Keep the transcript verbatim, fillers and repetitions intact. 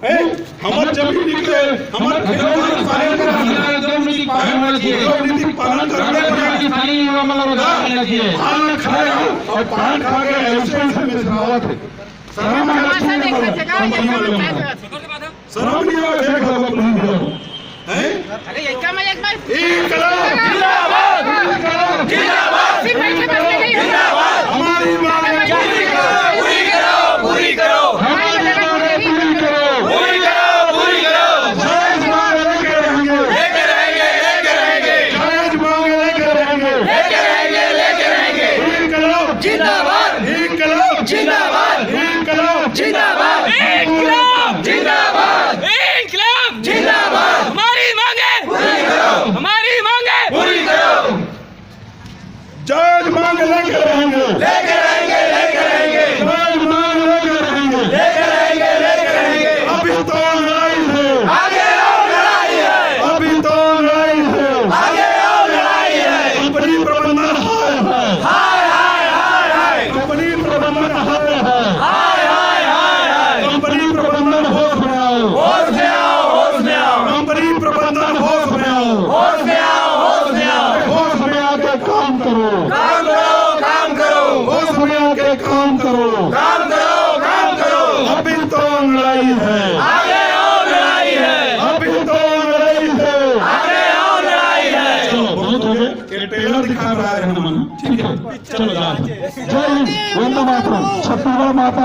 हैं? हमर जमीन निकले, हमर अधिकार पालन करना है। जो नीति पालन करना है। स्थानीय युवा मन ला रोजगार मिलना चाहिए। पान खाए अउ पान खा के ऐसे ऐसे मिसरावत हे। शर्म आना चाहिए कंपनी वाले मन। शर्म नहीं आवे, देख लो, कंपनी वाले। हैं? अरे, ये क्या मैं एक बार इनकलाब जिंदाबाद। इनकलाब जिंदाबाद। सिर्फ बैठे बैठे नहीं होगा। जिंदाबाद। हमारी मांग पूरी करो, पूरी करो, पूरी करो। हमारी मांग पूरी करो। पूरी करो, पूरी करो। जायज मांग लेके रहेंगे। लेके रहेंगे, लेके रहेंगे। जायज मांग लेके रहेंगे। लेके रहेंगे, लेके रहेंगे। इनकलाब जिंदाबाद। इनकलाब जिंदाबाद। इनकलाब जिंदाबाद। इनकलाब जिंदाबाद। इनकलाब जिंदाबाद। हमारी मांगे पूरी करो। हमारी मांगे पूरी करो। जायज मांग लेके रहेंगे। लेके रहेंगे, लेके रहेंगे। जायज मांग लेके रहेंगे। लेके रहेंगे, लेके रहेंगे। अभी तो लड़ाई है। आगे और लड़ाई है। अभी तो लड़ाई है। आगे और लड़ाई है। कंपनी प्रबंधन हाय हाय। हाय, हाय, हाय, हाय। कंपनी प्रबंधन हाय हाय। हाय, हाय, हाय, हाय। कंपनी प्रबंधन होश में आओ। होश में आओ, होश में आओ। कंपनी प्रबंधन होश में आओ। होश में आओ, होश में आओ। होश में आके काम करो। काम करो, काम करो। होश में आके काम करो। काम करो, काम करो। अभी तो लड़ाई है। आगे और लड़ाई है। अभी तो लड़ाई है। आगे और लड़ाई है। चलो, बहुत हो गए। ये ट्रेलर दिखा रहा है हमन। ठीक है, चलो जा। जय हिंद, वंदे मातरम, छत्तीसगढ़ माता